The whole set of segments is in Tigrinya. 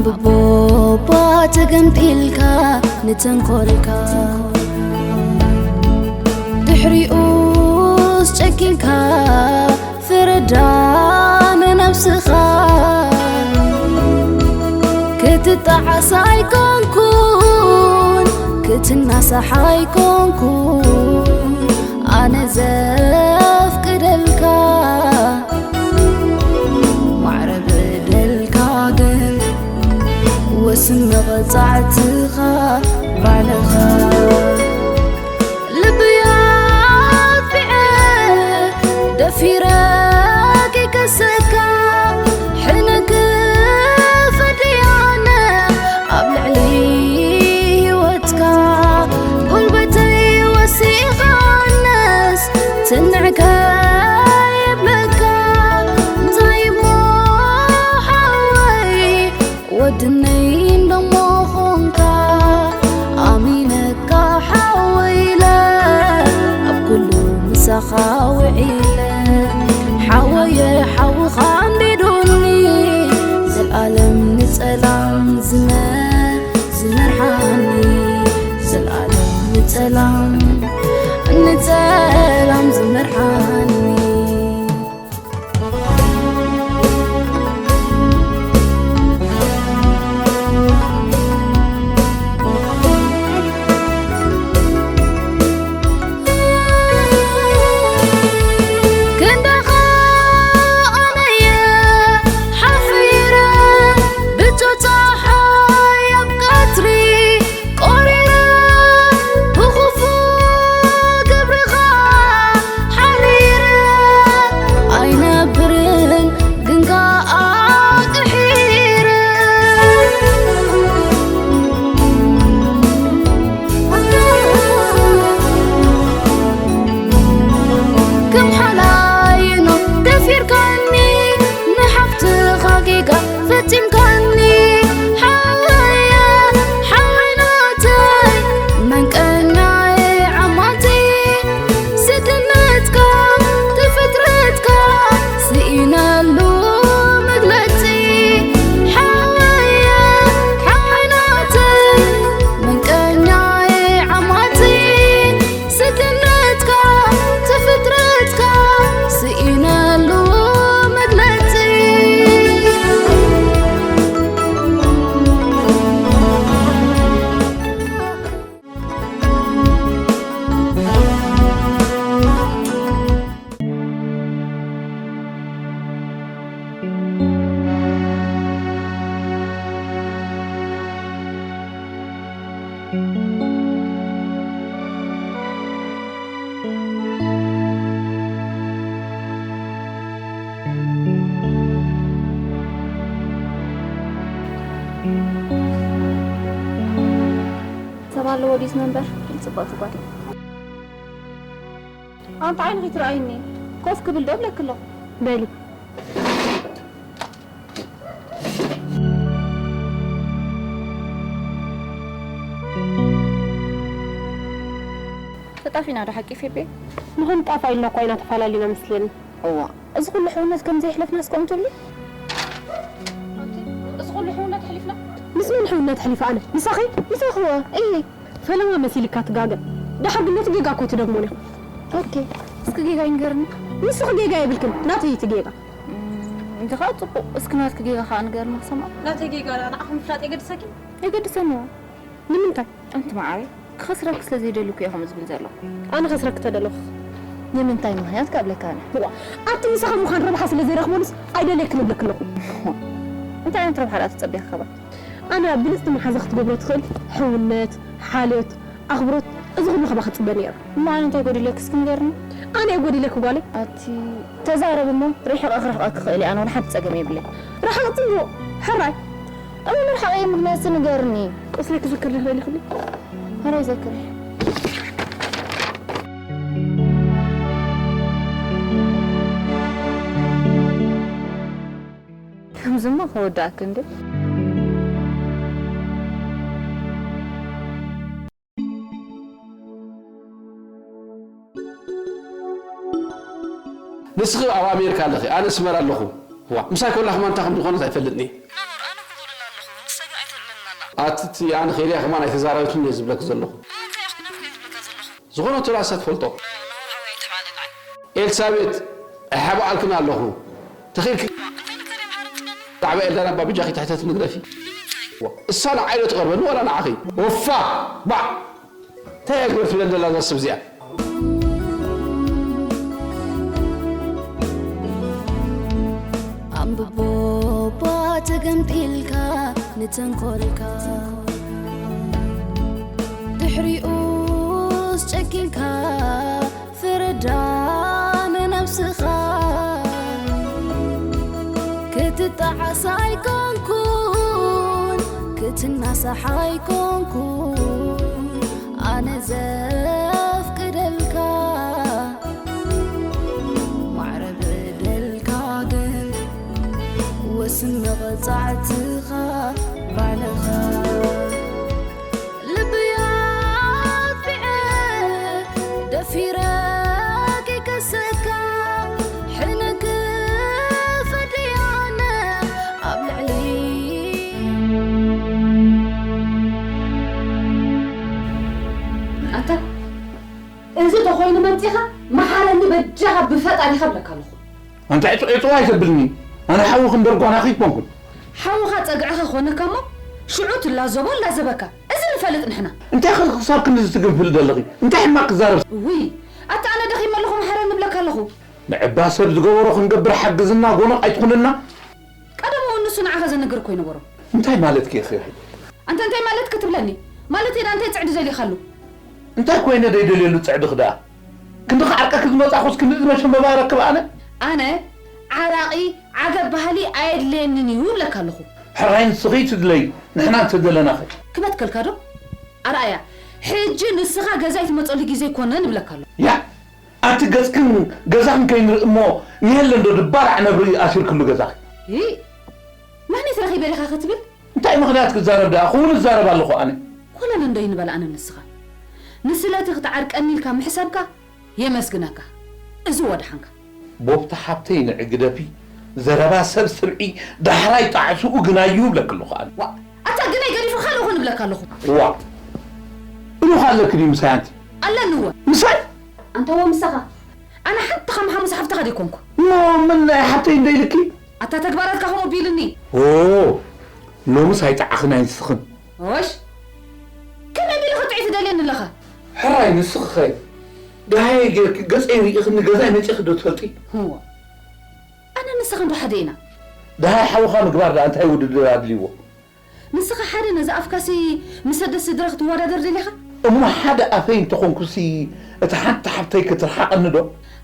ብቦባ ተገምጢልካ ንተንኮልካ ድሕሪኡስ ጨኪንካ ፍረዳ ንነብስኻ ክትጣዓስ ኣይኮንኩን ክትናሳሕ ኣይኮንኩን ኣነ ዘፍቅደልካ ማዕረ በደልካ ግን ወስን መቐጻዕትኻ ባዕልኻ ልብይ ኣጥፊዐ ደፊረ ክከሰካ ሕነ ክፈድያነ ኣብ ልዕሊ ህይወትካ ጉልበተይ ወሲኻነስ ትንዕከ ይብለካ እንታይ እሞ ሓወይ ወድነይ እንደሞ ኾንካ ኣሚነካ ሓወይ ኢለ ኣብ ኩሉ ምሳኻ ውዒለ ሓወየ ሓውኻ ኣንዲዱኒ ዘልኣለም ንጸላም ዝመ ዝመርሓኒ ዘልኣለም ንጸላም ንጸላም ዝመርሓኒ ክንዳኻ ኣነየ ሓፊረ ብቶ ጸሓይ ኣብ ቀትሪ ቆሪረ ብኽፉእ ግብርኻ ሓሪረ ኣይነብርን ግን ከኣ ቅሒረ ከም ሓላይኖ ደፊርካኒ ንሓፍትኻ ጌጋ ፈጺምካኒ ሓወየ ሓወይ ናተይ መንቀኛየ ዓማቲ ስድነትካ ተፈጥረትካ ስኢነሉ መግለጺ ሓወየ ሓወይ ናተይ መንቀኛየ ዓማቲ ስድነትካ ተፈጥረትካ ስኢነሉ መግለጺ ሰብ ኣለዎ ድዩ እዚ መንበር? ጽብቕቲ ጓል። ኣንቲ ዓይንኺ ትረኣይኒ። ኮፍ ክብል ዶ እብለኪ ኣለኹ? በሊ። ተጣፊና ዶ ሓቂ ፌቤ? ንኽንጣፋእ ኢልና እኳ ኢና ተፋላሊና መስለኒ። እዋ፣ እዚ ኩሉ ሕውነት ከም ዘየሕለፍና እስከ ትብሊ? ኣንቲ፣ እዚ ኩሉ ሕውነት ኣሕሊፍና? ምስ መን ሕውነት ኣሕሊፈ ኣነ? ምሳኺ? ምሳኺ እዋ፣ እየ። ፈለማ መሲልካ ትጋገ። ደሓር ግን ነቲ ጌጋ እኮ ትደግሞን ኢኻ። ኦኬ፣ እስኪ ጌጋ ይንገርኒ። ንስኺ ጌጋ የብልክን፣ ናተይ እቲ ጌጋ። እም፣ እዚ ኸኣ ጽቡቕ። እስኪ ናትኪ ጌጋ ኸኣ ንገርኒ ክሰምዓ። ናተይ ጌጋ ንዓኺ ምፍላጥ የገድሰኪ? የገድሰኒ እዋ። ንምንታይ? ኣንቲ መዓረይ፣ ክኸስረኪ ስለ ዘይደሊ እኮ እየ ከምኡ ዝብል ዘለኹ። ኣነ ከስረኪ ተደለኹ። ንምንታይ ምኽንያት ከ እብለካ ኣነ። እዋ፣ ኣቲ ምሳኺ ምዃን ረብሓ ስለ ዘይረኽበሉስ ኣይደልየክን እብለኪ ኣለኹ። እንታይ ዓይነት ረብሓ ደኣ ትጸበያ ካባይ? ኣነ ብልጽቲ መሓዛ ክትገብሮ ትኽእል ሕውነት፣ ሓልዮት፣ ኣኽብሮት፣ እዚ ኩሉ ካባኺ እጽበ ነይረ። እሞ ኣነ እንታይ ጎዲለኪ እስኪ ንገርኒ? ኣነ እየ ጎዲለኪ ጓለይ? ኣቲ ተዛረቢ እሞ ርሒቐ ክርሕቐኪ እኽእል እየ፣ ኣነ ወላ ሓንቲ ጸገም የብለይን። ርሓቕ ጽቡቕ፣ ሕራይ። እሞ ምርሓቐይ ምኽንያት እስኪ ንገርኒ። ቁስለይ ክዝክር ዶ ይኽእል ይኽእል እዩ? ሕራይ ዘክሪ። ከምዚ እሞ ከወድኣኪ እንዴ? ንስኺ ኣብ ኣሜሪካ ኣለኺ፣ ኣነ ኣስመራ ኣለኹ። ዋ፣ ምሳይ ኮላ ከማን እንታይ ከም ዝኾነት ኣይፈልጥን እየ። ንቡር፣ ኣነ እኮ ዝብለላ ኣለኹ። ንሱ ኣቲ እቲ ኣነ ከይደያ ከማን ኣይተዛረበትን እየ ዝብለክ ዘለኹ። ዝኾነ ተላሳ ትፈልጦ። ኤልሳቤጥ፣ ኣይሓብኣልክን ኣለኹ። ተኺእልኪ ዛዕባ ኤልዳና ኣባ ብጃኺ ትሕተትኒ ግደፊ። እሳ ንዓይ ዶ ትቐርበኒ ዋላ ንዓኺ? ወፋ! ባዕ! እንታይ እያ ግበር ትብለን ዘላ እዛ ሰብ እዚኣ? ኣንብቦ እባ ተገምጢልካ ንተንኮልካ፣ ድሕሪኡስ ጨኪንካ ፍረዳ ንነብስኻ። ክትጣዓስ ኣይኮንኩን፣ ክትናሳሕ ኣይኮንኩን፣ ኣነ ዘፍቅደልካ። ማዕረ በደልካ ግን ወስን መቐጻዕትኻ ባዕልኻ። ልበይ ኣጥፊኤ ደፊረ ክከሰካ፣ ሕነ ክፈድያነ ኣብ ልዕሊ ኣታ እዚ ተኾይኑ መምጺኻ መሓረኒ በጃኻ ብፈጣሪኻ እብለካ ኣለኹ። ኣንታ ዕጹ-፣ ዕጹው ኣይተብልኒ። ኣነ ሓውኺ እምበር ጓናኺ ኣይኮንኩን። ሓውኻ ጸግዕኻ ኮነካ እሞ ሽዑ ትላዘቦ ኣላዘበካ። እዚ ንፈልጥ ንሕና። እንታይ ኸ ክሳብ ክንድዚ ትግንፍል ዘለኺ? እንታይ ሕማቕ ክዛረብ? ውይ፣ ኣታ ኣነ ደኺመ ኣለኹ መሓረኒ እብለካ ኣለኹ። ንዕባ ሰብ ዝገበሮ ክንገብር ሓግዝና ጎነቕ ኣይትኹንና። ቀደም እውን ንሱ ንዓኻ ዘነገርኮ ኣይነበሮን። እንታይ ማለትኪ ኢኺ? ኣንተ እንታይ ማለትኪ ትብለኒ? ማለተይ ደኣ እንታይ ጽዕዲ ደሊኻሉ? እንታይ ኮይነ ደይደልየሉ ጽዕድኺ ደኣ? ክንድኺ ዓርቀኪ ዝመጻኹስ ክንድዚ መሸንበባ ረክብ ኣነ? ኣነ ዓራቒ ዓገብ ባህሊ ኣየድልየንን እዩ እብለካ ኣለኹ። ሕራይ ንስኺ ትድለይ፣ ንሕና እንተደለናኸ? ክበትከልካ ዶ? ኣርኣያ፣ ሕጂ ንስኻ ገዛይ ትመጸሉ ግዜ ኣይኮነን እብለካ ኣለኹ። ያ! ኣቲ ገጽክን ገዛኽን ከይንርኢ እሞ ንየለን ዶ ድባላዕ ነብሪ ኣሲርክሉ ገዛኺ? ይ፣ መህኔት ረኺበ ዲኻ ክትብል? እንታይ ምኽንያት ክዛረብ ደኣ? ክውን እዛረብ ኣለኹ ኣነ። ኮለል እንዶ ይንበል ኣነ ንስኻ። ንስለቲ ክትዓርቀኒ ኢልካ ምሕሳብካ የመስግነካ። እዚ ወድሓንካ። ቦብታ ሓብተይ ንዒ ግደፊ፣ ዘረባ ሰብ ስምዒ፣ ዳሕራይ ጣዕስኡ ግናዩ እብለኪ ኣለኹ ኣነ። ዋ፣ ኣታ ግናይ ገዲፉ ካልእ ኹን እብለካ ኣለኹ። ዋ፣ እሉኻ ኣለኪ ድዩ ምሳይ ኣንቲ? ኣለኒ እወ። ምሳይ? ኣንታ እወ ምሳኻ። ኣነ ሓንቲ ኻም ሓሙስ ሓፍትኻ ደይኮንኩ። እሞ ምን ናይ ሓብተይ እንዶ ኢልኪ? ኣታ ተግባራትካ ከምኡ ቢልኒ። ኦ፣ ሎምስ ኣይጠዓኽን ኣይንስኽን። ኦሽ፣ ከመይ ቢልኺ ጥዑይ ትደልየኒ ኣለኻ? ሕራይ ንስኺ ኸ ደሃየ ጌርኪ ገጸይ ርኢኽኒ ገዛይ መጺኺ ዶ ትፈልጢ? እወ። ኣነ ንስኻ እንዶ ሓደ ኢና። ደሃይ ሓውኻ ምግባር ደኣ እንታይ ውድድር ኣድልይዎ? ንስኻ ሓደ ነዚ ኣፍካሲ ምስ ኣደ ስድራ ክትወዳደር ደሊኻ? እሞ ሓደ ኣፈይ እንተኾንኩሲ እታ ሓንቲ ሓብተይ ክትርሓቐኒ ዶ?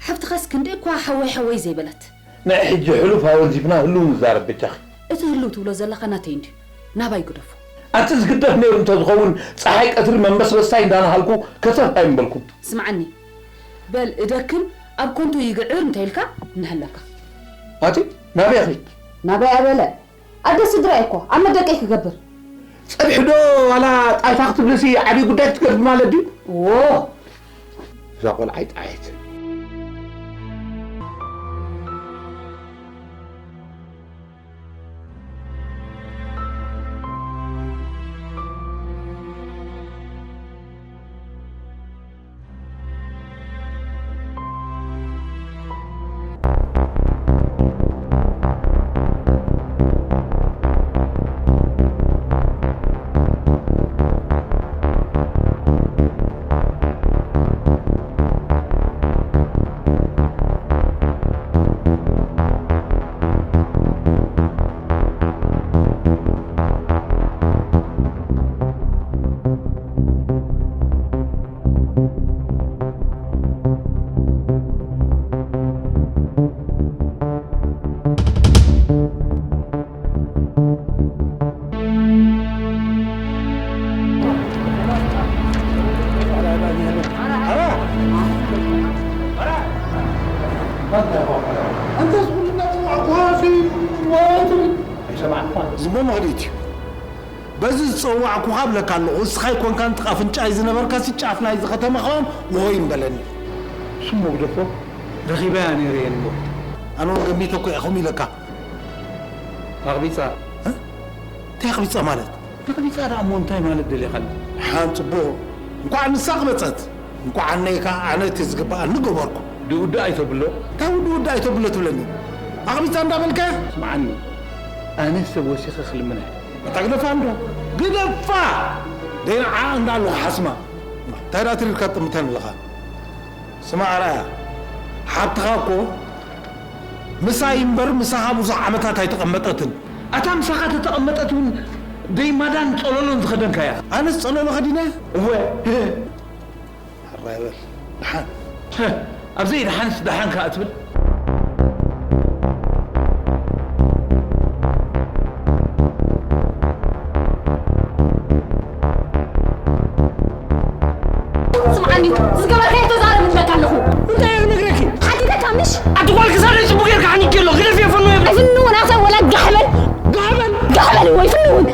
ሓፍትኻስ ክንደይ እኳ ሓወይ ሓወይ ዘይበለት። ንዒ ሕጂ ሕሉፍ ኣወንዚፍና ህሉው ንዛረብ በጃኺ። እቲ ህሉው ትብሎ ዘለኻ ናተይ እንድዩ። ናባይ ግደፎ። ኣቲ ዝግደፍ ነይሩ እንተዝኸውን ጸሓይ ቀትሪ መመስበስታይ እንዳነሃልኩ ከተፍ ኣይምበልኩን። ስምዓኒ። በል እደክም ኣብ ኮንቱ ይግዕር እንተ ኢልካ እናሃለካ። ኣቲ ናበይ ኢኺ? ናበይ ኣበለ? ኣደ ስድራይ እኮ፣ ኣመት ደቀይ ክገብር። ጸብሒ ዶ ዋላ ጣይታ ክትብልሲ ዓብዪ ጉዳይ ክትገድፊ ማለት ድዩ? ዎ። እዛ ቆልዓ ኣይጠዓየት። ዝቦ መኽዲት እዩ። በዚ ዝጸዋዕኩኻ እብለካ ኣለኹ፣ እስኻ ኣይኮንካን እቲ ኣፍንጫይ ዝነበርካሲ ጫፍ ናይዚ ከተማ ኸባን ወይን በለኒ። ስሞ ግደፎ፣ ረኺበያ ነይረ እየ ንቦ። ኣነ እውን ገሚተ እኮ እየ ከምኡ ኢለካ። ኣቕቢጻ። እ? እንታይ ኣቕቢጻ ማለት? ኣቕቢጻ ደኣ እሞ እንታይ ማለት ደሊኻኒ? ሓን ጽቡቕ፣ እንኳዕ ንሳ ክመጸት፣ እንኳዕ ኣነይ ከኣ ኣነ እቲ ዝግብኣኒ ገበርኩ። ድውዳእ ኣይተብሎ። እንታይ ውድእ ውዳእ ኣይተብሎ ትብለኒ? ኣቕቢጻ እንዳበልካ? ስምዓኒ፣ ኣነ ሰብ ወሲኸ ክልምና እየ። ኣታ ግደፋ እንዶ፣ ግደፋ! ደይ ንዓ እንዳለኹ ሓስማ። እንታይ ደኣ ትሪርካ ትጥምተኒ ኣለኻ? ስማዕ ኣርኣያ፣ ሓብትኻ እኮ ምሳይ እምበር ምሳኻ ብዙሕ ዓመታት ኣይተቐመጠትን። ኣታ ምሳኻ ተተቐመጠት እውን ደይ ማዳን ጸለሎን ዝኸደንካያ። ኣነስ ጸለሎ ኸዲነ? እወ። ሕራይ በል። ደሓን። ህህ፣ ኣብ ዘይደሓንስ ደሓን ከኣ ትብል? ስምዓኒ፣ ዝገበርካዮ ተዛረብ እብለካ ኣለኹ። እንታይ እየ ክነግረኪ? ሓቲተካ ምሽ? ኣቲ ጓል ክሳደይ ጽቡቕ ጌርካ ሓኒኪ ኣሎ። ግደፍዮ፣ ፍንው የብለይ። ኣይፍንውን፣ ኣኽሳብ ወላ ጋሕ በል። ጋሕ በል? ጋሕ በል ወይ ፍንውን።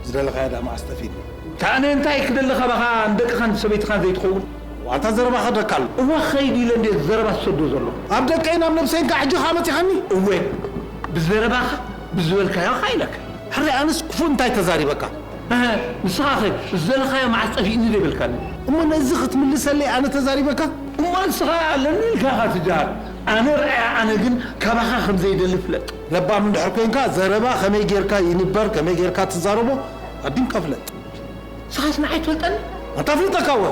ዝደለኻዮ ደኣ መዓስ ጠፊእኒ? እታ ኣነ እንታይ ክደሊ ካባኻ ንደቅኻን ሰበይትኻን ዘይትኸውን? ዋታ ዘረባኻ ደካ ኣሎ። እወ ኸይድ ኢለ እንዴ ዘረባ ዝሰዶ ዘሎ? ኣብ ደቀይን ኣብ ነብሰይን ከኣ ሕጂ ኸኣ መጺኻኒ? እወ ብዘረባኻ ብዝበልካዮ ኸኣ ኢለካ። ሕራይ ኣነስ ክፉእ እንታይ ተዛሪበካ? እህ፣ ንስኻኸ ዝደለኻዮ መዓስ ጠፊእኒ ዶ ይበልካኒ? እሞ ነዚ ክትምልሰለይ ኣነ ተዛሪበካ? እሞ ንስኻ ኣለኒ ኢልካ ኢኻ ትጀሃር። ኣነ ርኣያ ኣነ ግን ካባኻ ከም ዘይደሊ ፍለጥ። ለባም እንድሕር ኮይንካ ዘረባ ከመይ ጌርካ ይንበር፣ ከመይ ጌርካ ትዛረቦ ኣዲምካ ፍለጥ። ንስኻስ ንዓይ ትፈልጠኒ? ኣንታ ፍልጠካ እወ።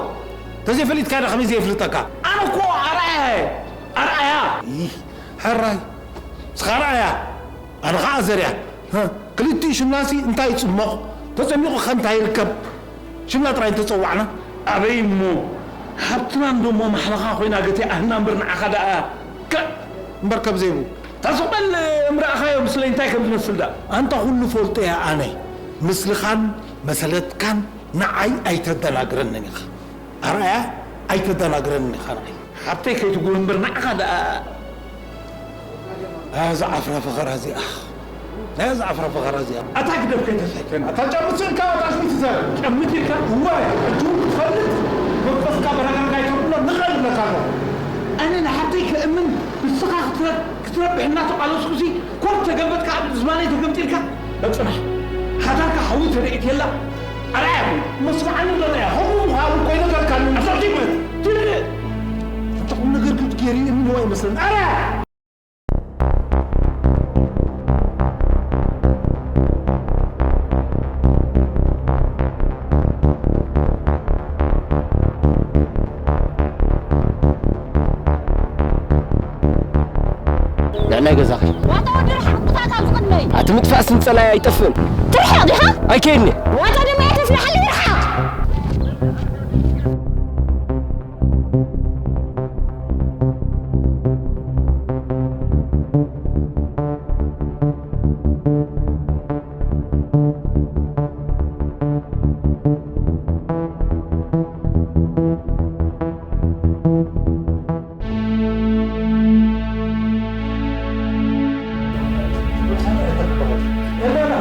ተዘይፈሊጥካ ዶ ከመይ ዘየፍልጠካ? ኣነ እኮ ኣርኣያ እየ። ኣርኣያ። ይህ፣ ሕራይ። ንስኻ ኣርኣያ። ኣነ ኸዓ ዘርያ። ህ፣ ክልቲኡ ሽምናሲ እንታይ ይጽሞቕ? ተጸሚቑ ኸ እንታይ ይርከብ? ሽምና ጥራይ እንተጸዋዕና። ኣበይ እሞ? ሃብትና እንዶ እሞ ማሕላኻ ኮይና ገቲኣህና እምበር ንዓኻ ደኣ። ከ- እምበር ከም ዘይብሉ። ታስቕ በል እምረኣኻዮ ምስለይ እንታይ ከም ዝመስል ደኣ። ኣንታ ኩሉ ፈልጦ እየ ኣነ። ምስልኻን መሰለትካን ንዓይ ኣይተደናግረንን ኢኻ። ኣርኣያ ኣይተደናግረንን ኢኻ ንዓይ። ሓብተይ ከይትጉህ እምበር ንዓኻ ደኣ። ኣያ ዝዓፍራ ፈኸራ እዚኣ። ኣያ ዝዓፍራ ፈኸራ እዚኣ። ኣታ ግደፍ ከይተስሕተኒ። ኣታ ጨምት ኢልካ ኣታ ኣሽሚት ትዛረብ። ጨምት ኢልካ? እወ፣ ሕጂ እውን ክትፈልጥ መንፈስካ በረግረግ ኣይተብሎ ንቐል እብለካ ኣለኹ። ኣነ ንሓብተይ ከእምን ንስኻ ክትረ-፣ ክትረብሕ እናተቓለስኩሲ ኮፍ ተገልበጥካ ኣብ ዝባነይ ተገምጢልካ? በል ጽናሕ። ሓዳርካ ሓዊ ተደኢትየላ ኣርኣያ ኩን። መስምዓኒ ዶ እያ? ከምኡ ምዃኑ እኮ ኣይነገርካንን። ኣታ ትግመት። ትልእ። ኣታ ቁም ነገር ግድ ገይሩ ይእምንዎ ኣይመስልን። ኣረ! ንዕናይ ገዛኺ። ዋጣ ወዲ ርሓቕ፣ ምጻእ ካብ ዝቕድመይ። ኣቲ ምጥፋእ ስንጸላይ ኣይጠፍእን። ትርሓቕ ዲኻ? ኣይከይድን እየ። ዋጣ ድማ እየ ተፍልሓለይ ርሓቕ። ኤላና!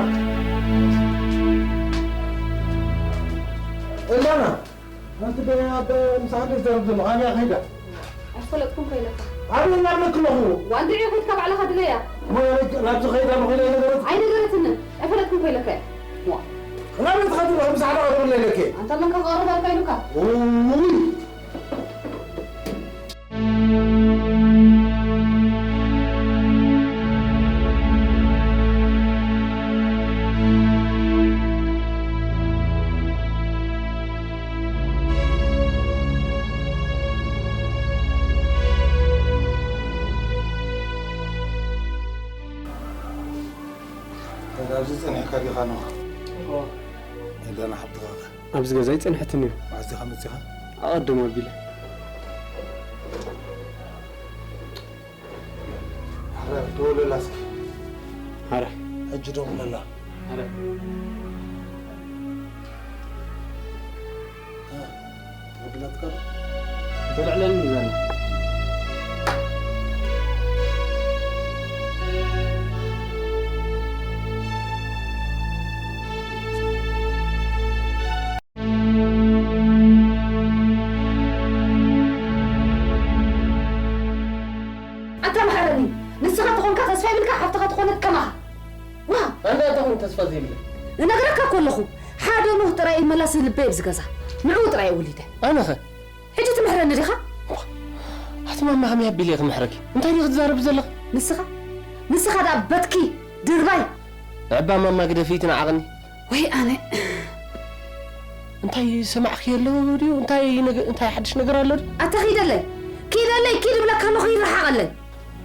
ኤላና! ኣንቲ ደይ ኣብ ምሳሕ ደይ ዘረብ ዘሎ፣ ኣበይ ከይዳ? ኣይፈለጥኩን ከይለካ። ኣበይ እናብለክ ኣለኹ? ዋንድዒ ከይድካ ባዕልኻ ድለያ። እሞ ናብዚ ከይዳ መኺላ ኣይነገረት? ኣይነገረትንን። ኣይፈለጥኩን ከይለካ እያ። ዋ። ናበይ ትኸዲ ኣለኺ? ምሳሕ ዶ ቀርብለይ ኢለኪ? ኣንታ መን ከቐርብ ኣልካ ኢሉካ? ውይ! ኣብዚ ጸኒሕካ ዲኻ ኖህ? ኤልዳና ሓብትኻ ከ? ኣብዚ ገዛ ኣይጸንሐትን እያ። መዓስ ዲኻ መጺኻ? ኣቐድም ኣቢለ። ሓረ፣ ደውለላ እስኪ። ሓረ። ሕጂ ደውለላ። ሓረ። እ፣ ተቐቢላትካ ዶ? ተልዕለኒ ዘላ። ኣታ መሓረኒ፣ ንስኻ ተኾንካ ተስፋ ይብልካ፣ ሓፍትኻ ተኾነት ከማኻ። ዋ! ኣነ ኣታ ኾን ተስፋ ዘይብለ። እነግረካ እኮ ኣለኹ፣ ሓደ ኖህ ጥራይ ይመላስ ልበይ ኣብዚ ገዛ። ንዕኡ ጥራይ እየ ወሊደ። ኣነኸ? ሕጂ ትምሕረኒ ዲኻ? ኣቲ ማማ ከመይ ኣቢለ እየ ክምሕረኪ? እንታይ ዲኺ ትዛረቢ ዘለኺ? ንስኻ? ንስኻ ደኣ በትኪ፣ ድርባይ። ዕባ ማማ ግደፊ፣ ትንዓቕኒ። ወይ ኣነ። እንታይ ሰማዕኪ ኣሎ ድዩ? እንታይ ነገ-፣ እንታይ ሓድሽ ነገር ኣሎ ድዩ? ኣታ ኪደለይ። ኪደለይ፣ ኪድ እብለካ ኣለኹ፣ ይረሓቐለይ።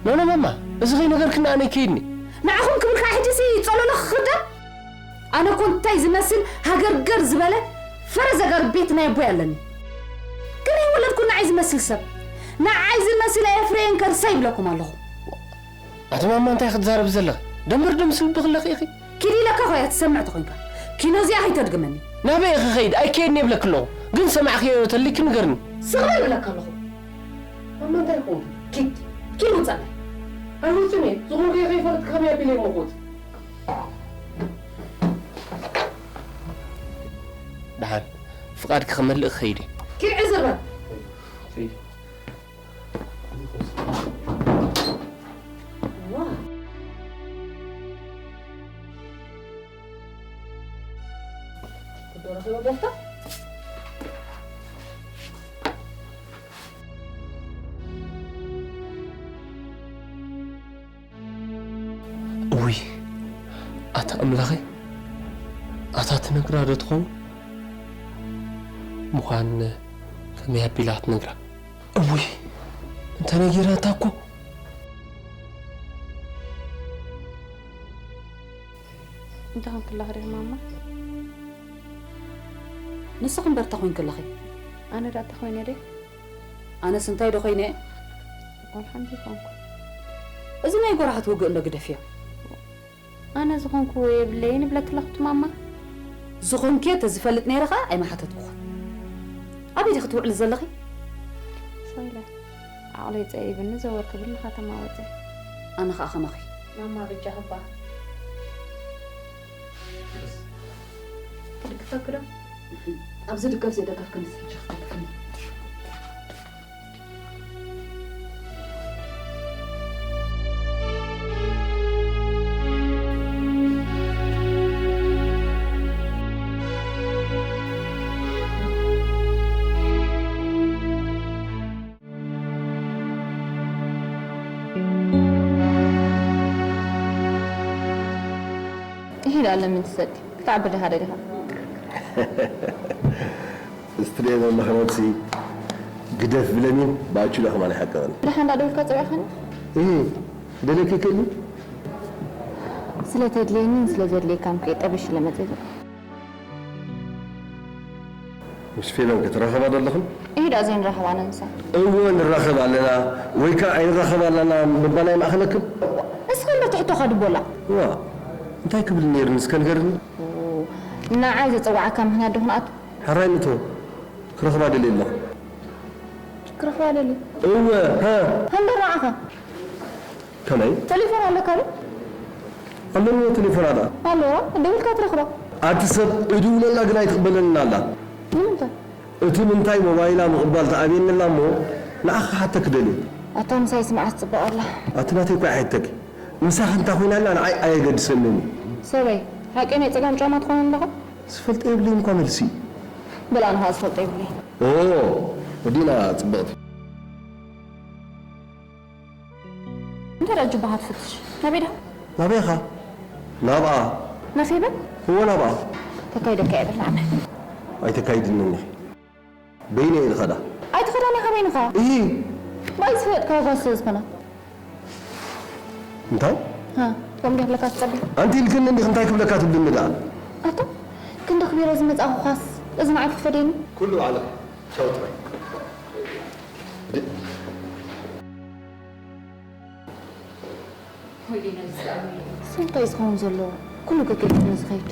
ኖ፣ ኖ፣ ማማ፣ እዚ ኸይነገርክኒ ኣነ ይከይድኒ። ንዓኹም ክብል ከዓ ሕጂ ሲ ጸሎሎ ክኽደን? ኣነ እኮ እንታይ ዝመስል ሃገርገር ዝበለ ፈረ ዘገር ቤት ናይ ኣቦይ ኣለኒ። ግን ኣይወለድኩ ንዓይ ዝመስል ሰብ። ንዓይ ዝመስል ኣየፍረየን ከርሰ ይብለኩም ኣለኹ። ኣቲ ማማ እንታይ ክትዛረብ ዘለኺ? ደንበር ደምስል ብኽለኺ ኢኺ። ኪድ ኢለካ ኾያ ትሰምዕ ተኾይንካ። ኪኖ እዚኣ ከይተድግመኒ። ናበይ ኢኺ ኸይድ? ኣይከይድን የብለኪ ኣለኹ። ግን ሰማዕክዮ ተልይኪ ንገርኒ። ስቕ በል እብለካ ኣለኹ። ማማ እንታይ ይኾንኪ? ኪድ፣ ኪድ ውፀለይ። ኣይወፅን እየ። ዝኾንኩ እየ ከይፈለጥኪ ከመይ ኣቢለ ይመኹት? ደሓን፣ ፍቓድኪ ክመልእ ክኸይድ እየ። ኪድ ዕዝር በል። ዋ። ክዶ ረኺበ ቦፍታ? እውይ፣ ኣታ ኣምላኸይ፣ ኣታ ትነግራ ዶ ትኸውን? ምዃን ከመይ ኣቢላ ትነግራ? እውይ፣ እንተነጊራታ እኮ። እንታይ ኾንክላ ሪር ማማ? ንስኺ እምበር እንታይ ኾይንክለኺ? ኣነ ደኣ እንታይ ኾይነ ደይ? ኣነስ እንታይ ዶ ኾይነ? ዋላ ሓንቲ ይኾንኩ። እዚ ናይ ጎራሓት ውግእ እንዶ ግደፍዮ። ኣነ ዝኾንኩዎ የብለይን እብለኪ ኣለኹ ማማ። ዝኾንክዮ ተዝፈልጥ ነይረ ኸኣ ኣይምሓተትኩኽን። ኣበይ ዲኺ ትውዕሊ ዘለኺ? ሰይለ፣ ዓቕለይ ጸቢብኒ ዘወር ክብል ንኸተማ ወጸ። ኣነ ኸኣ ከማኺ። ማማ በጃኺ እባ። ክድግፈኪ ዶ? ኣብዚ ድገፍ ዘይደገፍክንስ ሕጂ ክትድግፍኒ? ይሄዳል። ለምን ትሰዲ? ክትዓቢ ደሃ ደሊኻ? እስትሪኤ ዘለኻ ነብሲ ግደፍ ብለኒን ብኣቹ ኢለ ከማን ይሓቅቕን። ደሓን ዳ ደውልካ ጸዊዕኻኒ? እህ፣ ደለኪ ክእሊ? ስለ ተድልየኒን ስለ ዘድልየካን እኮ ጠብሽ ኢለ መጺኤ ዘለኹ። ምስ ፌቨን ክትራኸባ ዶ ኣለኽን? ኢዳ ዘይንራኸብ ኣነ ንሳ። እወ ንራኸብ ኣለና ወይ ከኣ ኣይንራኸብ ኣለና ምባል ኣይማእኸለክን? ንስኻ እምበር ትሕቶኻ ድቦላ። እዋ፣ እንታይ ክብል ነይርኒ እስከ ንገርኒ? ንዓይ ዘጸዋዓካ ምኽንያት ዶ ክንኣቱ? ሕራይ ንቶ፣ ክረኽባ ደልየ ኣለኹ። ክረኽባ ደልየ? እወ፣ ሃ። ሃምበር ንዓኻ። ከመይ? ቴሌፎን ኣለካ ዶ? ኣለዎ ቴሌፎን ኣላ። ኣለዋ፣ ደዊልካ ትረኽባ። ኣቲ ሰብ እድውለላ ግን ኣይትቕበለንን ኣላ። ንምንታይ? እቲ ምንታይ ሞባይላ ምቕባል ተኣብየኒ ኣላ እሞ ንዓኻ ክሓተኪ ደልየ። ኣታ ምሳይ ስምዓስ ጽብቕ ኣላ። ኣቲ ናተይ እኳ ኣይሓተኪ። ምሳኺ እንታ ኮይና ኣላ ንዓይ ኣየገድሰንን እዩ። ሰበይ፣ ሓቀይ ናይ ጸጋም ጫማ ትኾነኒ ኣለኻ? ዝፈልጦ የብለይን እኳ መልሲ። በል ኣነ ኸኣ ዝፈልጦ የብለይን። ኦ፣ ወዲና ጽብቕቲ። እንታይ ደኣ ጁባኻ ትፍትሽ? ናበይ ደኣ? ናበይ ኢኻ? ናብኣ። ናፌበን? እወ ናብኣ። ተካይደካ እየ በል ንዓመ። ኣይተካይድንን ኢኺ። በይነይ እየ ዝኸዳ። ኣይትኸዳን ኢኻ በይንኻ? እሂ። ባይ ዝፈለጥካ ጓል ስለ ዝኾና። እንታይ? ሃ። ከምዚ ክብለካ ትጸበ። ኣንቲ ኢልክኒ እንዲኽ እንታይ ክብለካ ትብልኒ ደኣ? ኣታ ክንዲ ክቢረ ዝመጻኹኻስ እዚ ንዓይ ክፈደኒ? ኩሉ ባዕልኺ። ቻው ጥራይ። ስንታይ ዝኸውን ዘለዎ ኩሉ ገገድኩ ዝኸይድ።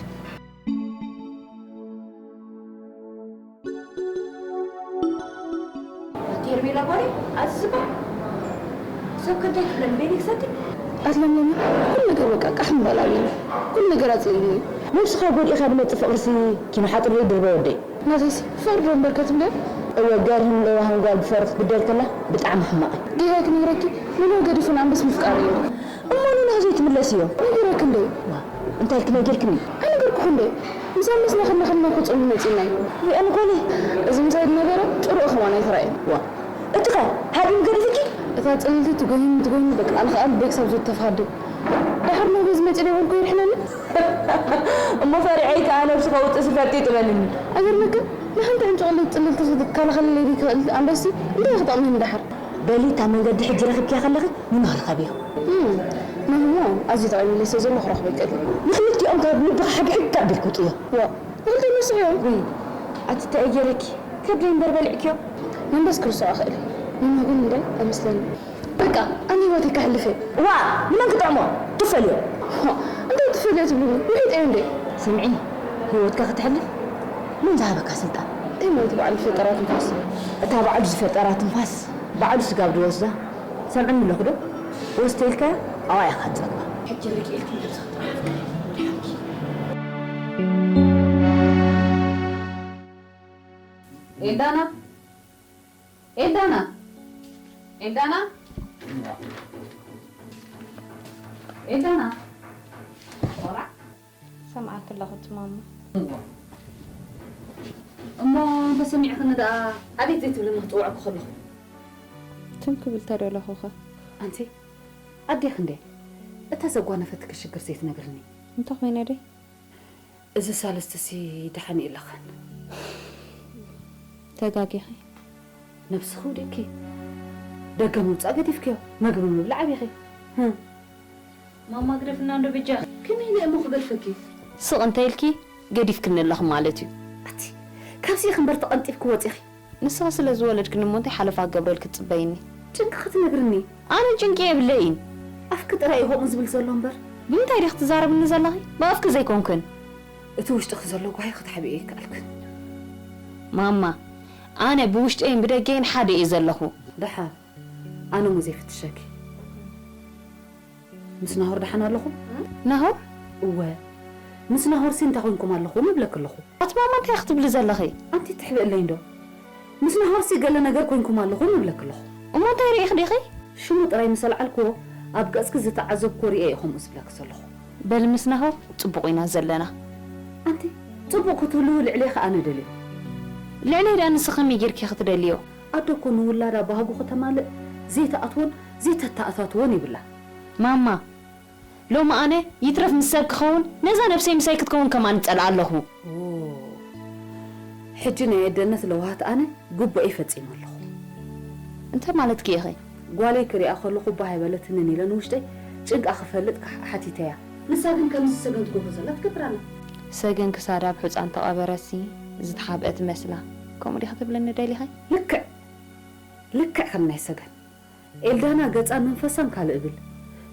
ኣቲ ሄርሜላ ጓለይ፣ ኣቲ ዝበሃል ሰብ ከ እንታይ ክብለኒ? በይነይ ክሰቲ? ኣትለምለሚ፣ ኩሉ ነገር በቃ ቃሕ ምባል ኣለኒ። ኩሉ ነገር ኣጽሊእኒ። ነብስኻ ጎዲእካ ዝመጽእ ፍቕርሲ ኪኖ ሓጥር ዶ ይድርበ ወደይ? ናተይሲ ፍቕሪ ዶ እምበር ከትብልዮ? እወ፣ ገርህን ለዋህን ጓል ብፍቕሪ ክትብደል ከላ ብጣዕሚ ሕማቕ እዩ። ጌጋ ክነግረኪ፣ ንኖህ ገዲፉ ንኣንበስ ምፍቃሩ እዩ። እሞ ንኖህ ዘይትምለስዮ? ነጊረኪ እንደ። ዋ፣ እንታይ ኢልኪ ነጊርክኒ? ኣይነገርኩኹ እንደ። ምስ ኣንበስ ነኽነኽና ክጽሙ መጺና እዩ። ሪኣኒ ጓለይ። እዚ ምሳይ ዝነበረ ጥሩእ ከማን ኣይተራእየን። ዋ፣ እቲ ኸ ሃዲሙ ገዲፉኪ? እታ ጽልልቲ ትጎሂኒ ትጎሂኒ በቃ ኣነ ከኣ ቤክሳብ ዘተፋድብ። ድሓር ኖህ በዚ መጺ ዶ ይበልኩ ይድሕነኒ? እሞ ፈሪዐይ ከኣ ነብሲ ከውጥእ ስፈርጢ ጥበልኒ። ኣይገርመክን? ንሓንቲ ዕንጭቕሊት ጽልልቲ ክትከላኸለለይ ዘይትኽእል ኣንበስቲ እንታይ ክጠቕመኒ ድሓር? በሊ እታ መንገዲ ሕጂ ረኺብክያ ከለኺ ንኖህ ርኸብዮ። እም፣ ኖህ እሞ ኣዝዩ ጠቒሙለይ ስለ ዘሎ ክረኽቦ ኣይክእልን። ንኽልቲኦም ካብ ልብኺ ሓድሕድ ኣቢልኪ ውጽዮ። ዋእ፣ ንኽልተ ይመስዑ እዮም። ውይ፣ ኣቲ እንታይ እየ ገይረኪ? ከብደይ እምበር በሊዕክዮ። መንበስ ክርስዖ እኽእል እየ። ንኖህ ግን እንድዒ ኣይመስለንን። በቃ፣ ኣነ ህይወተይ ከሕልፍ እየ። ዋእ፣ ንመን ክጥዕሞ? ትፈልዮ። ሆ፣ እንታይ ትፈልዮ ትብሉኒ? ውሒጠ እየ እንድዒ። ስምዒ፣ ህይወትካ ከተሕልፍ መን ዝሃበካ ስልጣን? እንታይ ማለት እዩ በዓል ዝፈጠራ ትንፋስ? እታ ባዕሉ ዝፈጠራ ትንፋስ ባዕሉ ስጋብ ዝወስዳ ሰምዕኒ ኣለኹ ዶ? ወስተ ኢልካያ ኣብኣ ኢኻ ትጸግባ። ሕጂ ርግእ ኢልኪ ነብስኺ ጥራሕ ኣፍቅሪ። ድሓንኪ። ኤልዳና፣ ኤልዳና፣ ኤልዳና፣ ኤልዳና። ቆራዕ። ሰምዓኪ ኣለኹ እቲ ማማ። እሞ እንተሰሚዕክኒ ደኣ ኣቤት ዘይትብልኒ ክጽውዐኪ ከለኹ? ትም ክብል ተደለኹኸ። ኣንቲ ኣዴኺ እንዴ እታ ዘጓነፈትኪ ሽግር ዘይትነግርኒ? እንተ ኮይነ ደይ? እዚ ሳልስቲሲ ደሓን የለኽን። ተጋጊኺ። ነብስኺ ውዲእኪ። ደገ ምውጻእ ገዲፍክዮ፣ መግቢ ምብላዕ ኣቢኺ። ህም። ማማ ግደፍና እንዶ በጃኺ። ከመይ ኢለ እሞ ክገድፈኪ? ስቕ እንተ ኢልኪ ገዲፍክኒ ኣለኺ ማለት እዩ። ኣቲ፣ ካብዚ ኢኺ እምበር ተቐንጢፍኪ ወጺኺ። ንስኺ ስለ ዝወለድክኒ እሞ እንታይ ሓለፋ ክገብረልኪ ትጽበይኒ? ጭንቂ ክትነግርኒ? ኣነ ጭንቂ የብለይን። ኣፍኪ ጥራይ እዩ ከምኡ ዝብል ዘሎ እምበር። ብምንታይ ዲኺ ትዛረብኒ ዘለኺ? ብኣፍኪ ዘይኮንክን። እቲ ውሽጥኺ ዘሎ ጓሂ ክትሓብእዮ ኣይከኣልክን። ማማ፣ ኣነ ብውሽጠይን ብደገይን ሓደ እየ ዘለኹ። ደሓን፣ ኣነ እሞ ዘይፍትሸኪ። ምስ ናሆር ደሓን ኣለኹም? ናሆር? እወ፣ ምስ ናሆርሲ እንታይ ኮይንኩም ኣለኹም እብለኪ ኣለኹ። ኣቲ ማማ እንታይ ክትብሊ ዘለኺ? ኣንቲ ትሕብእለይ እንዶ። ምስ ናሆርሲ ገለ ነገር ኮይንኩም ኣለኹም እብለኪ ኣለኹ። እሞ እንታይ ርኢኺ ዲኺ? ሽሙ ጥራይ ምስ ኣልዓልክዎ ኣብ ገጽኪ ዝተዓዘብክዎ ርኤ እየ ከምኡ ዝብለኪ ዘለኹ። በሊ ምስ ናሆር ጽቡቕ ኢና ዘለና። ኣንቲ ጽቡቕ ክትህልዉ ልዕሌኺ ኣነ ደልየ። ልዕለይ ደኣ ንስኺ ከመይ ጌርኪ ክትደልዮ? ኣደ እኮ ንውላዳ ባህጉ ከተማልእ ዘይትኣትዎን ዘይተተኣታትዎን የብላን። ማማ፣ ሎሚ ኣነ ይትረፍ ምስ ሰብ ክኸውን ነዛ ነብሰይ ምሳይ ክትከውን ከማን ይጸልኣ ኣለኹ። ኦ፣ ሕጂ ናይ ኣደነት ለዋህት ኣነ ግቡኤይ ፈጺመ ኣለኹ። እንታይ ማለትኪ ኢኺ? ጓለይ ክሪኣ ከለኹ ባህ ኣይበለትንን ኢለ ንውሽጠይ ጭንቃ ክፈልጥ ክሓ-፣ ሓቲተያ። ንሳ ግን ከምዚ ሰገን ትገብሮ ዘላ ትገብር ኣላ። ሰገን ክሳዳ ኣብ ሑጻ እንተቐበረሲ ዝተሓብአ ትመስላ። ከምኡ ዲኺ ትብልኒ ደሊኺ? ልክዕ፣ ልክዕ ከም ናይ ሰገን። ኤልዳና ገጻን መንፈሳን ካልእ እብል፣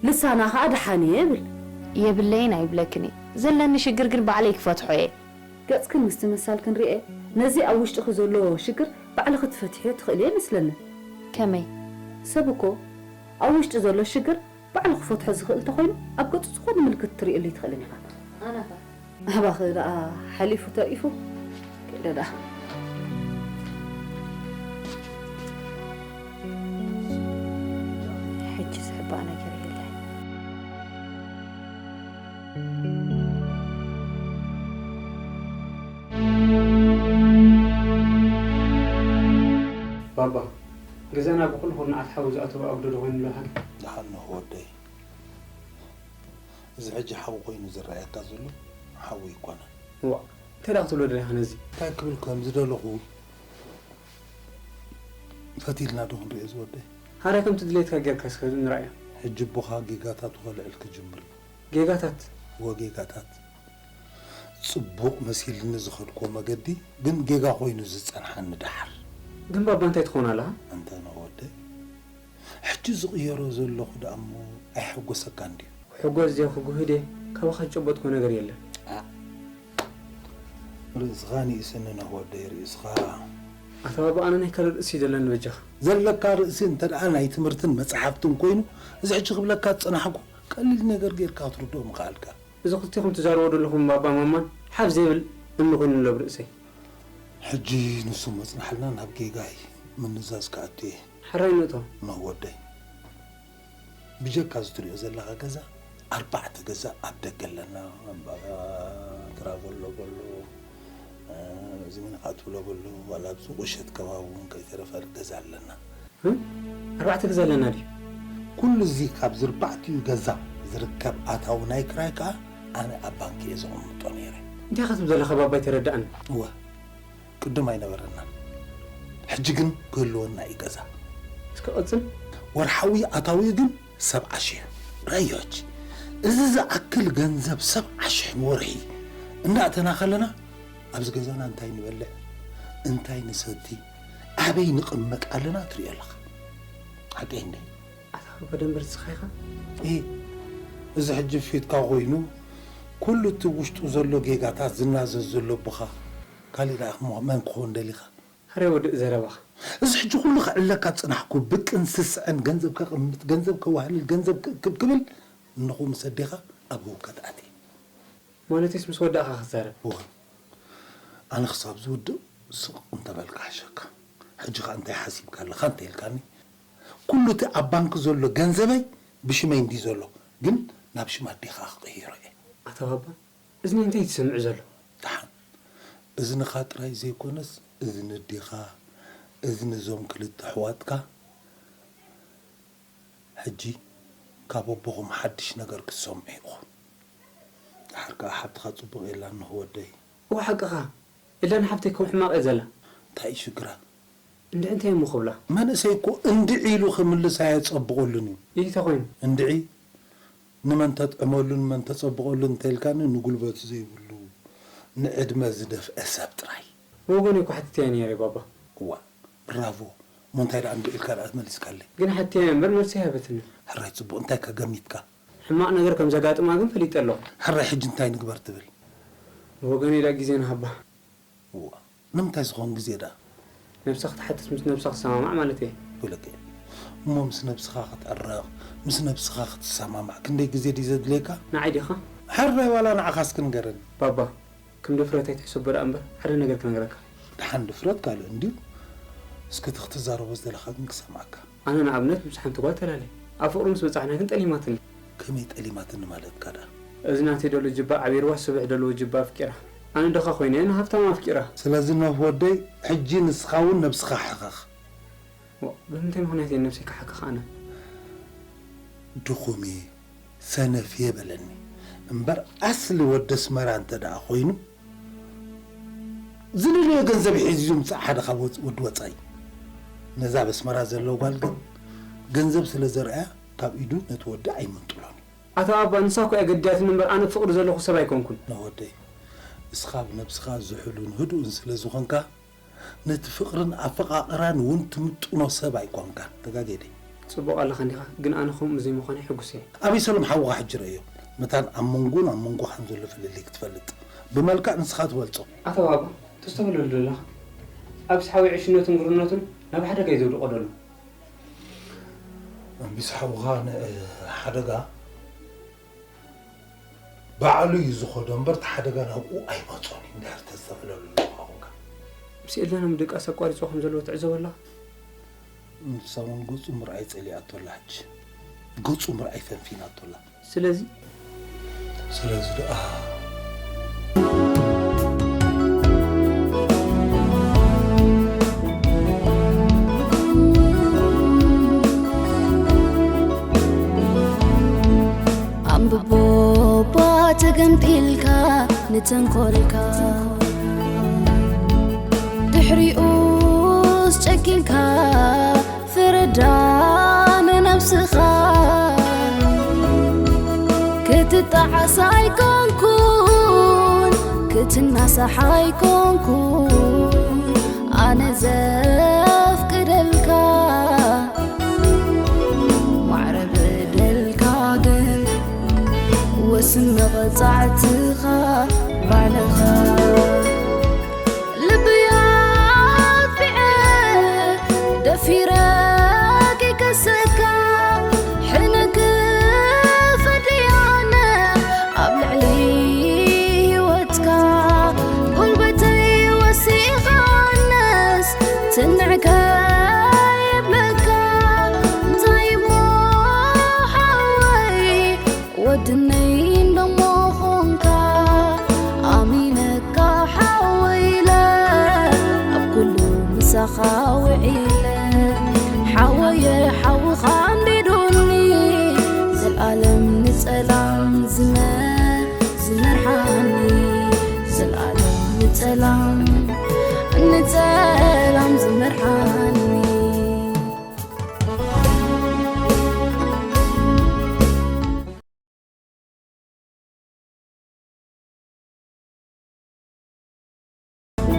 ልሳና ኸኣ ደሓን እየ እብል። የብለይን ኣይብለክን እየ። ዘለኒ ሽግር ግን ባዕለይ ክፈትሖ እየ። ገጽክን ምስ ተመሳልክን ርኤ፣ ነዚ ኣብ ውሽጥኺ ዘሎ ሽግር ባዕልኺ ትፈትሕዮ ትኽእሊ እየ መስለኒ። ከመይ? ሰብ እኮ ኣብ ውሽጡ ዘሎ ሽግር ባዕሉ ክፈትሖ ዝኽእል እንተኾይኑ፣ ኣብ ገጹ ዝኾነ ምልክት ትርእየሉ ኣይትኽእልን ኢኻ። ኣናኻ? ኣባኺ ደኣ ሓሊፉ ተሪፉ። ከይደ ደኣ። ሕጂ ዝሕባእ ነገር የለን። ባባ፣ ገዛና ብኹሉ ኩርናዓት ሓዊ ዝኣተወ ኣጉዶ ዶ ኮይኑ ኣሎ ሓቂ? ደሓን ነኹ ወደይ። እዚ ሕጂ ሓዊ ኮይኑ ዝረኣየካ ዘሎ ሓዊ ኣይኮነን። እዋእ፣ እንታይ ደኣ ክትብሎ ደሊኻ ነዚ? እንታይ ክብል ከም ዝደለኹ ፈቲልና ዶ ክንሪኦ ዝወደይ? ሓራይ ከምቲ ድሌትካ ጌርካ እስከ ንርኣዮ። ሕጂ ኣቦኻ ጌጋታቱ ከልዕል ክጅምር እዩ። ጌጋታት። ወጌጋታት ጽቡቕ መሲልኒ ዝኸድኮ መገዲ ግን ጌጋ ኮይኑ ዝጸንሓኒ ደሓር። ግን ባባ እንታይ ትኾን ኣለኻ? እንተ ነወደ ሕጂ ዝቕየሮ ዘለኹ ደኣ እሞ ኣይሐጎሰካ እንድዩ። ሕጎስ ዘይ ክጉህደ ካባኻ ዝጨበጥኮ ነገር የለን። ርእስኻ ንእስኒ ነወደይ ርእስኻ። ኣታ ባባ ኣነ ናይ ካልእ ርእሲ ዘለኒ በጃኻ። ዘለካ ርእሲ እንተ ደኣ ናይ ትምህርትን መጽሓፍትን ኮይኑ እዚ ሕጂ ክብለካ ዝጸናሕኩ ቀሊል ነገር ጌርካ ክትርድኦ ምኽኣልካ። እዚ ክልቴኹም ትዛረቦ ዘለኹም ባባ ማማን ሓፍ ዘይብል እምኒ ኮይኑ ኣሎ ኣብ ርእሰይ። ሕጂ ንሱ መጽናሕልና ናብ ጌጋይ ምንዛዝ ክኣቱ እየ። ሕራይ ንእቶ። ኖህ ወደይ ብጀካ እዚ ትሪኦ ዘለኻ ገዛ ኣርባዕተ ገዛ ኣብ ደገ ኣለና። እምበኣ ትራቮሎ በሎ እዚ ምን ኣትብሎ በሎ ዋላ ኣብዚ ቁሸት ከባቢ እውን ከይተረፈ ገዛ ኣለና። ኣርባዕተ ገዛ ኣለና ድዩ? ኩሉ እዚ ካብዚ ኣርባዕቲኡ ገዛ ዝርከብ ኣታዊ ናይ ክራይ ከኣ ኣነ ኣብ ባንኪ እየ ዘቐምጦ ነይረ። እንታይ ኢኻ ትብል ዘለኻ ባባ ኣይተረድኣን። እወ ቅድም ኣይነበረናን፣ ሕጂ ግን ክህልወና እዩ ገዛ። እስከ ቀጽል። ወርሓዊ ኣታዊ ግን ሰብዓ ሽሕ። ረዮች እዚ ዝኣክል ገንዘብ ሰብዓ ሽሕ ንወርሒ እንዳእተና ከለና ኣብዚ ገዛና እንታይ ንበልዕ እንታይ ንሰቲ ኣበይ ንቕመጥ ኣለና ትሪኦ ኣለኻ። ሓቀይ እንደ ኣታ በደንበር ስኻይኻ እዚ ሕጂ ፊትካ ኮይኑ ኩሉ እቲ ውሽጡ ዘሎ ጌጋታት ዝናዘዝ ዘሎ ብኻ ካሊእ ደኣ ክሞ መን ክኸውን ደሊኻ? ሕረ ውድእ ዘረባኻ። እዚ ሕጂ ኩሉ ክዕለካ ዝጸናሕኩ ብቅን ስስዐን ገንዘብ ከቕምጥ፣ ገንዘብ ከዋህልል፣ ገንዘብ ክእክብ ክብል እንኹ ምስ ኣዴኻ ኣብ ህውከት ኣትየ። ማለትስ ምስ ወዳእኻ ክትዛረብ? እወ። ኣነ ክሳብ ዝውድእ ስቕ እንተበልካ ሓሸካ። ሕጂ ኸኣ እንታይ ሓሲብካ ኣለኻ እንተ ኢልካኒ፣ ኩሉ እቲ ኣብ ባንክ ዘሎ ገንዘበይ ብሽመይ እንድዩ ዘሎ፣ ግን ናብ ሽም ኣዴኻ ክቕይሮ እየ። ኣታ ባባ እዝኒ እንታይ እዩ ዝሰምዕ ዘሎ? ደሓን እዝንኻ ጥራይ ዘይኮነስ እዝኒ ኣዴኻ፣ እዝኒ እዞም ክልተ ኣሕዋትካ፣ ሕጂ ካብ ኣቦኹም ሓድሽ ነገር ክትሰምዑ ኢኹም። ደሓር ከኣ ሓብትኻ ጽቡቕ የላን ንኽወደይ። እወ ሓቅኻ። ኢላ ንሓፍተይ ከም ሕማቕ እያ ዘላ። እንታይ እዩ ሽግራ? እንድዒ እንታይ እሞ ክብላ? መንእሰይ እኮ እንድዒ ኢሉ ክምልስ ኣየጸብቐሉን እዩ። ይህ ተኾይኑ? እንድዒ ንመን ተጥዕመሉን መን ተጸብቐሉን እንተኢልካኒ ንጉልበቱ ዘይብሉ ንዕድመ ዝደፍአ ሰብ ጥራይ። ብወገነይ እኮ ሓቲተያ ነይረ ባባ። እዋ ብራቮ እሞ እንታይ ደኣ እንድዒ ኢልካ ደኣ መሊስካለይ? ግን ሓቲተያ እምበር መልሲ ኣይሃበትንን። ሕራይ ጽቡቕ እንታይ ከ ገሚትካ? ሕማቕ ነገር ከም ዘጋጥማ ግን ፈሊጠ ኣለኹ። ሕራይ ሕጂ እንታይ ንግበር ትብል? ብወገነይ ደኣ ግዜ ንሃባ። እዋ ንምንታይ ዝኾን ግዜ ደኣ? ነብሳ ክትሓትት ምስ ነብሳ ክትሰማማዕ ማለት እየ። ብልክዕ እሞ ምስ ነብስኻ ክትዕረቕ ምስ ነብስኻ ክትሰማማዕ ክንደይ ግዜ ድዩ ዘድልየካ? ንዓይ ዲኻ? ሕራይ ዋላ ንዓኻ እስኪ ንገረኒ። ባባ ከም ድፍረት ኣይትሕሰቦ ደኣ እምበር ሓደ ነገር ክነግረካ። ደሓን ድፍረት ካልእ እንድዩ። እስኪ እቲ ክትዛረቦ ዝደለኻ ግን ክሰምዓካ። ኣነ ንኣብነት ምስ ሓንቲ ጓል ተላለየ። ኣብ ፍቕሪ ምስ በጻሕና ግን ጠሊማትኒ። ከመይ ጠሊማትኒ ማለትካ ደኣ? እዚ ናተይ ደሎ ጅባ ዓቢርዋ ስብሕ ደለዎ ጅባ ኣፍቂራ። ኣነ ድኻ ኮይነ ንሃብታም ኣፍቂራ። ስለዚ ኖህ ወደይ ሕጂ ንስኻ እውን ነብስኻ ሕኸኽ። ዋእ ብምንታይ ምኽንያት እየ ንነብሰይ ክሓክኽ ኣነ? ድኹም እየ ሰነፍ እየ በለኒ እምበር ኣስሊ ወዲ ኣስመራ እንተ ደኣ ኮይኑ ዝደለዮ ገንዘብ ሒዙ ይምጻእ ሓደ ካብ ወድ ወጻኢ። ነዛ ኣብ ኣስመራ ዘሎ ጓል ግን ገንዘብ ስለ ዘርኣያ ካብ ኢዱ ነቲ ወዲ ኣይምንጥሎን እዩ። ኣታ ባባ ንሳ እኮ እያ ገዲዳትኒ እምበር ኣነ ፍቕሪ ዘለኹ ሰብ ኣይኮንኩን። ነወደይ እስኻ ብነብስኻ ዝሑሉን ህዱእን ስለ ዝኾንካ ነቲ ፍቕርን ኣፈቓቕራን እውን ትምጥኖ ሰብ ኣይኮንካን። ተጋጌደይ። ጽቡቕ ኣለኻ እንዲኻ ግን ኣነ ከምኡ ዘይምዃነይ ሕጉስ እየ። ኣበይ ሰሎም ሓውኻ ሕጂ ረእዮ። መታን ኣብ መንጎን ኣብ መንጎኻን ዘሎ ፍልልይ ክትፈልጥ ብመልክዕ ንስኻ ትበልጾ። ኣታ ባባ ተስተብህለሉ ዘለኻ ኣብስ ሓወይ ዕሽነቱን ግርነቱን ናብ ሓደጋ እዩ ዘውድቖ ዘሎ። ኣንቢስ ሓውኻ ንሓደጋ ባዕሉ እዩ ዝኸዶ እምበር እቲ ሓደጋ ናብኡ ኣይመጾን እዩ እንድሕር ተስተብህለሉ ኣለኻ ኮንካ። ምስ ኤልዳና ምድቃስ ኣቋሪጽዎ ከም ዘለዎ ትዕዘቦ ኣለኻ? ንሳ እውን ገጹ ምርኣይ ጸሊኣቶ ኣላ ሕጂ። ገጹ ምርኣይ ፈንፊናቶ ኣላ። ስለዚ ስለዚ ደኣ ኣንብቦ እባ ተገምጢልካ ንተንኮልካ ድሕሪኡስ ጨኪንካ ፍረዳ ንነብስኻ ክትጣ ዓሳ ኣይኮንኩን ክትናሳሕ ኣይኮንኩን ኣነ ዘፍቅደልካ ማዕረ በደልካ ግን ወስን መቐጻዕትኻ ባዕልኻ ልብያ ኣጥፊዐ ደፊረ ከይከሰካ ሕነ ክፈድያ ኣነ ኣብ ልዕሊ ህይወትካ ጉልበተይ ወሲኻነስ ትንዕከ የብለካ እንታይ እሞ ሓወይ ወድነይ እንደሞ ኾንካ ኣሚነካ ሓወይ ኢለ ኣብ ኩሉ ምሳኻ ውዒለ ሓወየ ሓውኻ ኣንዲዱኒ ዘልኣለም ንጸላም ዝመ ዝመርሓኒ ዘልኣለም ንጸላም ንጸላም ዝመርሓኒ